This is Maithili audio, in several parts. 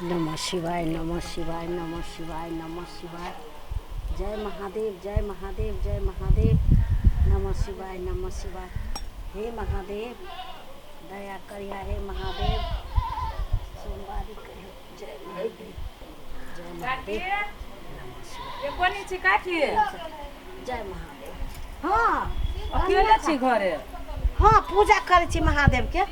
नमः शिवाय, नमः शिवाय, नमः शिवाय, नमः शिवाय। जय महादेव, जय महादेव, जय महादेव। नमः शिवाय, नमः शिवाय। हे महादेव, दया करिहा हे महादेव। सोमवारी करियो। जय महादेव, जय महादेव, नमः शिवाय। ये कोनी छी काकी? जय महादेव। हाँ। अकेले छी घरे? हाँ, पूजा करै छी महादेव के।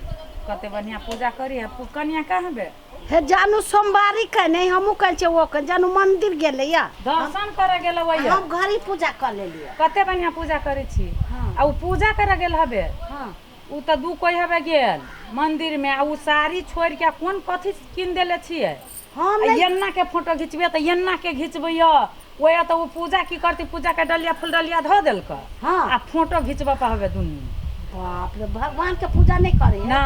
कते बढ़िया पूजा करी है। कनिया कहाँ बे? हे जानू सोमवारी के नहीं, हमहूँ कहै छियै ओ के जानू मंदिर गेलै या दर्शन करे गेल वही। हम घर ही पूजा कर लेलियै। कते बढ़िया पूजा करै छी। हाँ। आ उ पूजा करे गेल हबे? हाँ। उ तऽ दू कोइ हबे गेल मंदिर में, आ उ साड़ी छोड़ के कोन कथी कीन देले छियै? हम आ नहीं। एन्ना के फोटो घिचबियै तऽ एन्ना के घिचबैय ओया, तऽ उ पूजा की करती? पूजा के डलिया फूल डलिया धऽ देलकै। हाँ। आ फोटो घिचबऽ पर हबे दुनू। बाप रे, भगवान के पूजा नहीं करे है? ना,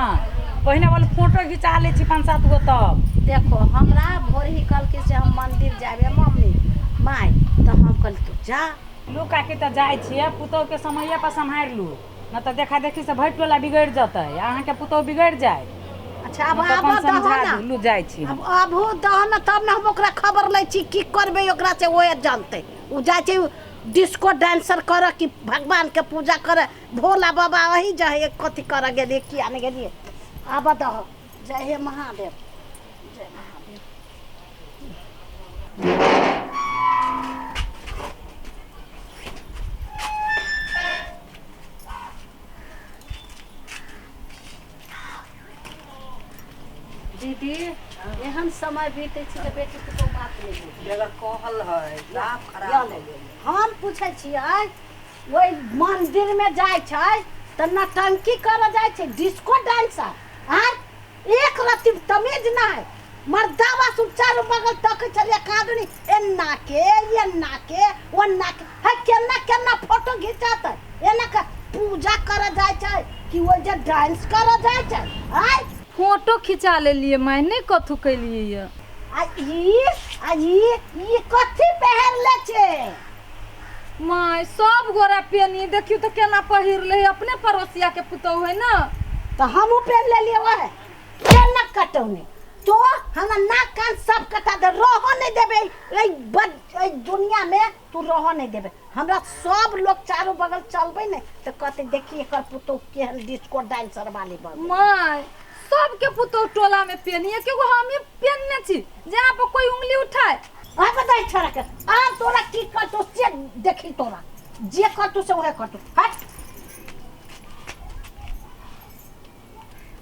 पहिने बोल फोटो घिचा लै छी पाँच सात गो तब। देखो, हमरा भोर ही कहलकै से हम मंदिर जाबे मम्मी माय, तऽ हम कहली तू जा। लू काकी, तऽ जाइ छियै, पुतोहके समये पर सम्हारि लू, न तऽ देखा देखी से भरि टोला बिगड़ि जेतै, अहाँके पुतोह बिगड़ि जाय। अच्छा, आब तऽ आबऽ अपन दहो समझा ना। दू। लू, जाइ छी हम। आब आबू दहो ने, तब ने हम ओकरा खबर लै छी। की करबै ओकरा से ओहे जानतै। ओ जाइ छै डिस्को डांसर करऽ कि भगवान के पूजा करऽ, भोला बाबा अही जाइ कथी करऽ गेलियै, किया नहि गेलियै। आबऽ दहो। जय हे महादेव, जय महादेव। दीदी, एहन समय बीतै छै तऽ बेटी पुतोह बात नहि बुझै। बेगर कहल है, साफ खराब या हो गेल। हम पूछै छियै, ओहि मंदिरमे जाइ छै तऽ नटंकी करऽ जाइ छै, डिस्को डांसर? आँय, एक रत्ती तमीज नहि। मर्दावा सब चारू बगल तकै छलियै, कहाँ एन्ना के एन्ना के ओन्ना के है, केना केना फोटो घिचातै। एना के पूजा करऽ जाइ छै कि ओहि जे डांस करऽ जाइ छै? आँय। फोटो खिंचा लेलियै माय, नहि कथू केलियै यऽ। आ ई कथी पहिरले छै? माय, सब गोरा पेनी देखियौ तऽ केना पहिरले है। अपने पड़ोसिया के पुतोहु है ने। तऽ हमहूँ पहिर लेलियै वएह। केना कटौने तो हमरा नाक कान सब कटा दे। रहो नहीं देबे एहि बद एहि दुनिया में, तू रहो नहीं देबे हमरा। सब लोग चारू बगल चलबै ने तऽ कहते, देखी एकर पुतोह केहन डिस्को डांसर वाली बन। माय, सबके पुतोहु टोला में पेनी है, एगो हमही पेनने छी जहाँ पर कोई उंगली उठाए। आ बताई छोरा के, आ तोरा की करतो से देखी। तोरा जे करतो से वह करतो। हट।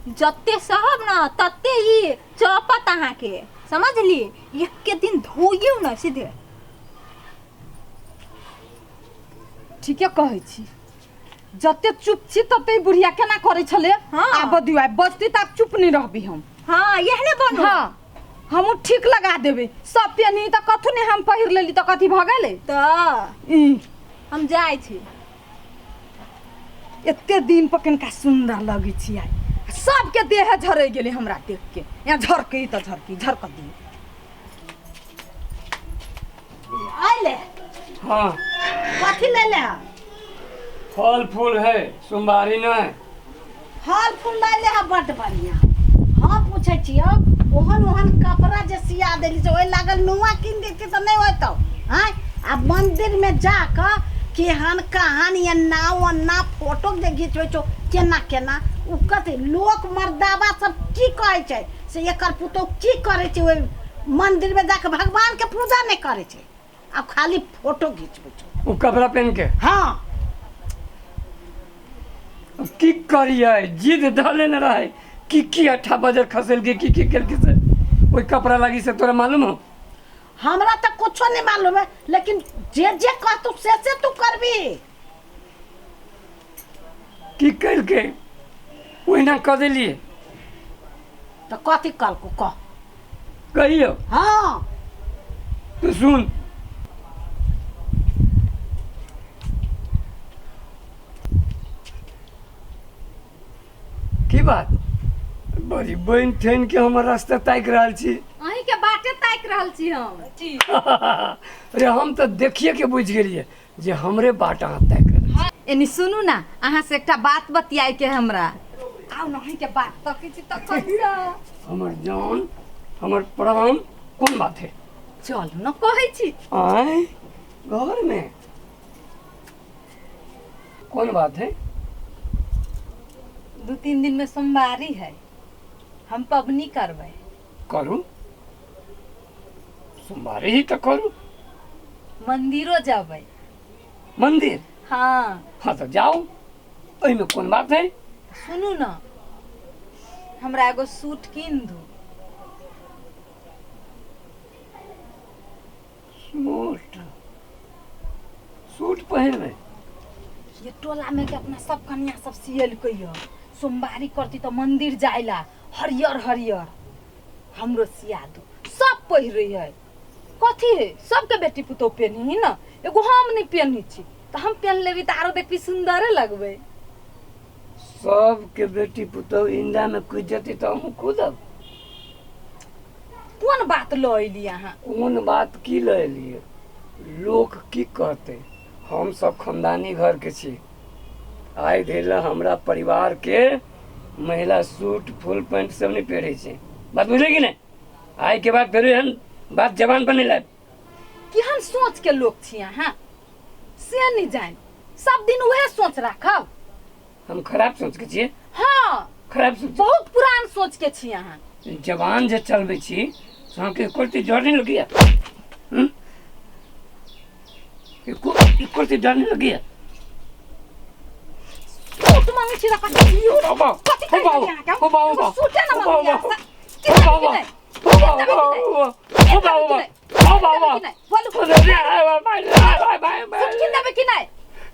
जते सहब न तते ई चपत अहाँके, समझली? एके दिन धोइयौ न सीधे। ठीके कहै छी, जते चुप छी तते ई बुढ़िया केना करै छलै। हाँ। आब दियौ, आइ बजती तऽ आब चुप नहि रहबी हम। हाँ, एहने बनू। हाँ, हमहूँ ठीक लगा देबै। सब पेनही तऽ कथू नहि, हम पहिर लेली तऽ कथी भऽ गेलै? तऽ ई हम जाइ छी। एते दिन पर कनिका सुन्दर लगै छी आइ। सबके देह झरै गेलै हमरा देख के। यहाँ झरकी तऽ झरकी, झरक दियौ। आइले? हाँ। कथी ले ले? फल फूल है, सोमवारी नहीं। फल फूल ले ले है, बड बढ़िया। हम पूछै छियौ, ओहन ओहन कपड़ा जे सिया देली से ओहि लागल नुआ कीन देती तऽ नहि होतौ? आँय, आ मंदिर में जा कऽ केहन कहान एन्ना ओन्ना फोटो जे घिचबै छौ केना केना, ओ कथी लोक मर्दाबा सब की कहै छै से एकर पुतोह की करै छै ओहि मंदिर में जाके? भगवान के पूजा नहि करै छै, आब खाली फोटो घिचबै छौ। वो कपड़ा पहन के? हाँ। की करिए, जिद धले न रहे की की अट्ठा बजर खसेल के की की केलके से ओहि कपड़ा लगी से तोरा मालूम हो? हमरा तऽ कुछो नहीं मालूम है, लेकिन जे जे कहतू से से तू करबी। की केलके, ओहिना कऽ देलिए। तऽ कथी कहलको, कह। कहियो? हाँ। तू सुन। की बात, बड़ी बनि ठनि के हमर रास्ता ताकि रहल छी? अहीं के बाटे ताकि रहल छी हम। अरे, हम तऽ देखिए के बुझि गेलियै जे हमरे बाट अहाँ ताकि रहल छी। एनी सुनू ना, अहाँ से एकटा बात बतियाए के हमरा। आउ न, अहीं के बात तकै छी तखन से। हमर जान। हमर प्रणाम कोन बात है? चलू न कहै छी। आय घर में कोन बात है? 2-3 दिन में सोमवारी है, हम पबनी करबै। करू सोमवारी ही तो करू। मंदिरो जाबै। मंदिर? हाँ। हाँ तो जाओ, एहिमे कोन बात है? सुनू न, हमरा एगो सूट कीन दू। सूट? सूट पहिरबै? ये टोला में के अपना सब कन्या सब सियलकै ह, सोमवारी करती तो मंदिर जाइला हरियर हरियर, हमरो सिया दू। सब पहिरै है, कथी है सबके बेटी पुतोह पेनही न, एगो हम नहीं पेनही छी तो हम पेन लेबी तो आरो देखबी सुंदरे लगबै। सबके बेटी पुतोह इंदा में कूद जती तो हम कूदब। कोन बात ल अयली अहाँ? कोन बात की ल अयलियै? लोक की कहते? हम सब खानदानी घर के छी, आइ धरि हमरा परिवार के महिला सूट फुल पैंट सब नहीं पहिरै छै। बात बुझले कि नहीं? आइ के बाद फेर एहन बात जबान पर नहीं लायब। केहन सोच के लोक छी अहाँ से नहीं जानि, सब दिन उहे सोच राखब। हम खराब सोच के छियै? हाँ खराब सोच, बहुत पुरान सोच के छी अहाँ। जवान जे चलबै छी से अहाँके एको डर नहीं लगैया? एको डर नहीं लगैया? सूट मांगै छी कथी कथी कहि देली अहाँके? एगो सूटे न मांगली अहाँ से। की देबै कि नहि? बोलू, सूट कीन देबै कि नहि?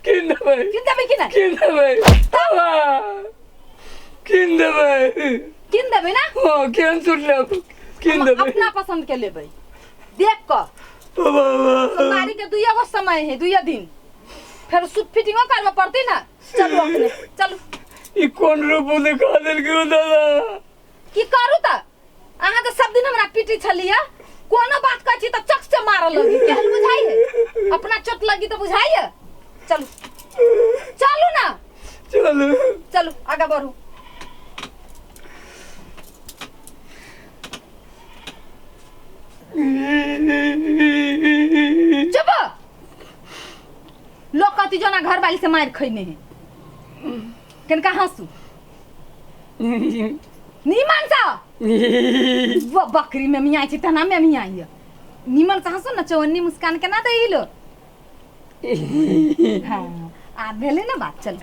कीन देबै। कीन देबै कि नहि? कीन देबै। कीन देबै। कीन देबै ना? हाँ, केहन सूट लेब? कीन देबै। अपना पसंद के लेबै, देख कऽ। सोमवारी के दुइये गो समय है, दुइये दिन, फेर सूट फिटिंगो करबऽ पड़तै ना। चलू अपने चलू। ई कोन रूप देखा देलकै दादा? की करू तऽ अहाँ तऽ सब दिन हमरा पीटी छलियै, कोनो बात कहै छी तऽ चक से मारऽ लगी, केहन बुझाइ है? अपना चोट लगी तऽ बुझाइ है। चलू चलू ना, चलू चलू आगा बढ़ू। चुप, लोग कहती जो ना घर वाली से मार खैने है, कनका हंसू नीमन सा वो बकरी में मियाँ छी तना में मियाँ है, नीमन सा हंसू ना, चौन्नी मुस्कान के ना दे लो। हाँ आ भेलै ना बात। चल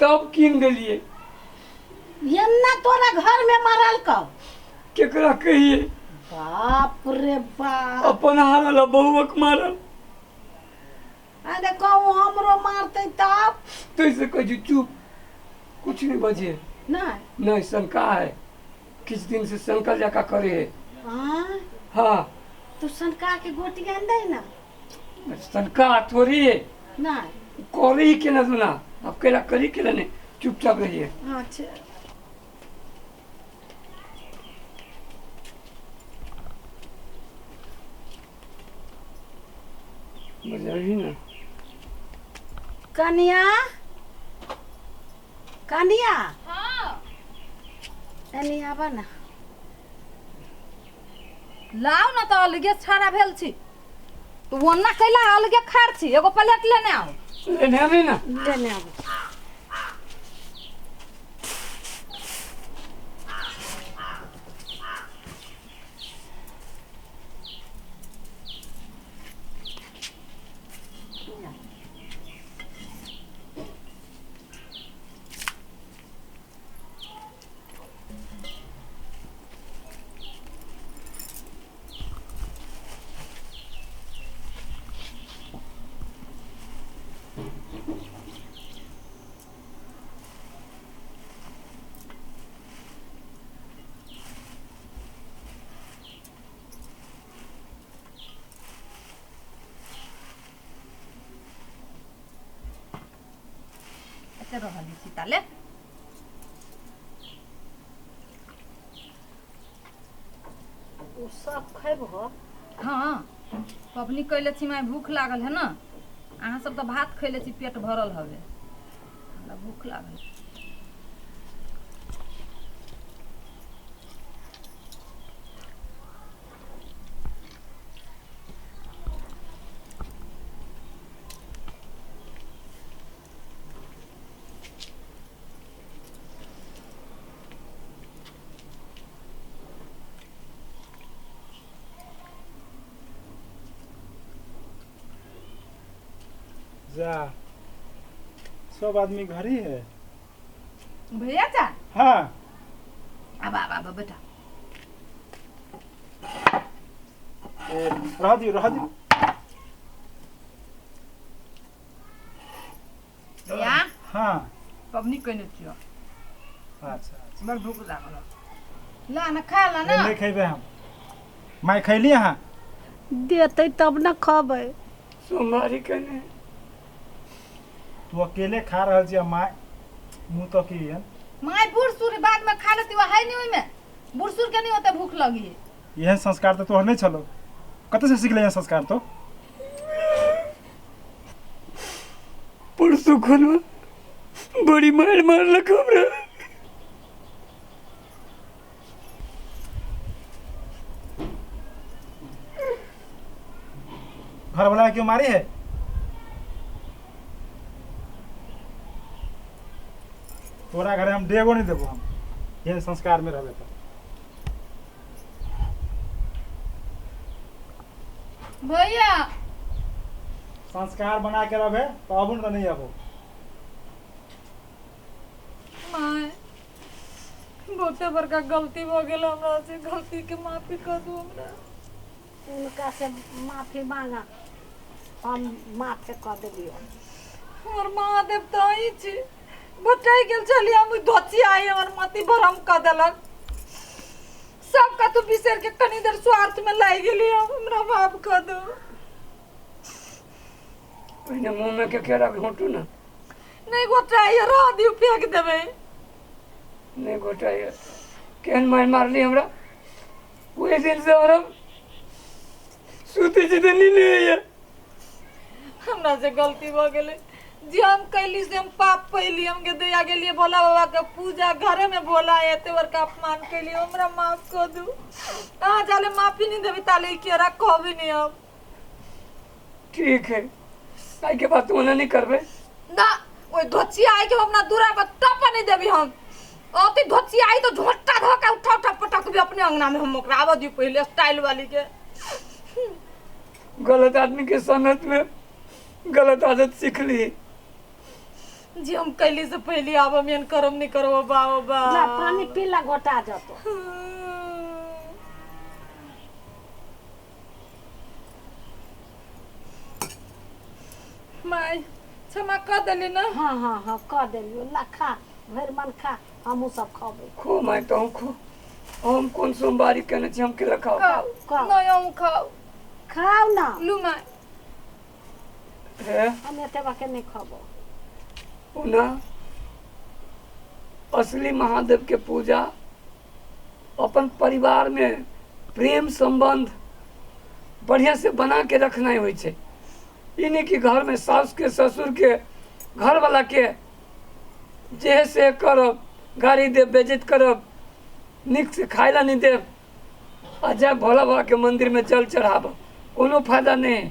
तब कीन देलिए। एन्ना तोरा घर में मारल कौ? केकरा कहिए? बाप रे बाप, अपन हारल बहुक मारल। अरे कहूँ हमरो मारते तब? तो इसे कह चुप, कुछ नहीं बजे। नहीं नहीं, शंका है, किस दिन से शंका जाका करे है। हाँ हाँ, तू शंका के गोटी आन दे ना। शंका थोड़ी है नहीं, करे ही के ना सुना, अब केला करी के नहीं, चुपचाप रहिए। अच्छा बजाही ना। कन्या कन्या, हाँ एनी आबा ना। लाउ ना तऽ अलगे छाड़ा भेल छी, तो ओना कैला अलगे खार छी, एगो प्लेट लेने आउ। लेने आबी ना, लेने आबू। रहली छी ताले। उ सब खैबहो? हाँ, पबनी कैले छी माय, भूख लागल है ना। अहाँ सब तऽ भात खैले छी, पेट भरल हवे, हमरा भूख लागल। जा, सब आदमी घर ही है। भैया चा। हाँ। अब आब आब बेटा। ए, रह दियो रह दियो। भैया। हाँ। पबनी केने छियो? अच्छा अच्छा। बड़ भूख लागल। ला ना खा ला ना। नहीं खेबे हम। माय खैली अहाँ? देते तब न खबै। सोमवारी केने तू अकेले खा रहल छी, माय मुँह तो की है? My बूढ़ सूढ़ बाद में खा लेती, है नहीं ओइमे बूढ़ सूढ़ के नहीं होते भूख लगी। एहन संस्कार तो तोहर नहीं छलो, कतऽ से सीखले एहन संस्कार तो? परसों खुनवा बड़ी मार मारलक हमरा। घर वाला क्यों मारी है? तोरा घरे हम डेगो नहीं देबो, हम एहन संस्कार में रहबे तो। भैया संस्कार बना के रहबे तो अबू न नहीं अबो। My बहुते बड़का गलती हो गेल हमरा से, गलती के माफी कर दू हमरा। उनका से माफी मांगा, हम माफी कर देलियो। हमर महादेव तो ही छी, बटाई गेल छली हम धोची आई, हमर मति भरम क देलक। सब का तू बिसर के कनी देर स्वार्थ में लागि गेली, हमरा माफ कर दू। पहिने मुँह में के केरा घोटू ना। नहीं गोटाई रह दियो, फेंक देबै। नहीं गोटाई केहन मार मारली हमरा। ओहि दिन से हमरा सुते छी तऽ नींद नहीं होइए। हमरा से गलती भ गेलै, जे हम कैली से हम पाप पैली। हम के दया गेलिए भोला बाबा के पूजा घरे में भोला एते बड़का अपमान कैली, हमरा माफ कर दू। अहाँ जाले माफी नहीं देबी ताले केरा कहबी नहीं हम। ठीक है, आई के बात तू नहीं करबे ना। ओइ धोची आई के अपना दूरा पर टप नहीं देबी हम। अति धोची आई तो झोटा धो के उठा उठा पटकबी अपने अंगना में हम। ओकरा आबऽ दियौ पहिले स्टाइल वाली के। गलत आदमी के संगत में गलत आदत सीख ली। जे हम कैली से पहले आब हम एहन करम नहीं करब बा बा। ला पानी पीला घोटा जतो। My क्षमा कर देली ना? हाँ हाँ हाँ कर देलियो। ला खा, भरि मन खा, हमहूँ सब खबै। खो my तहूँ खो। हम कोन सोमवारी केने छी, हम के खाओ? नहीं हम खाओ। खाओ ना। लू my. हे हम एते बाके नहीं खबो। ओना असली महादेव के पूजा अपन परिवार में प्रेम संबंध बढ़िया से बना के रखना होइ छै। ई नहीं कि घर में सास के ससुर के घर वाला के जे से करब, गाड़ी देब, बेइज्जत करब, निक से खाय ला नहीं देब, आ जा भोला बाबा के मंदिर में जल चढ़ाब, कोनो फायदा नहीं।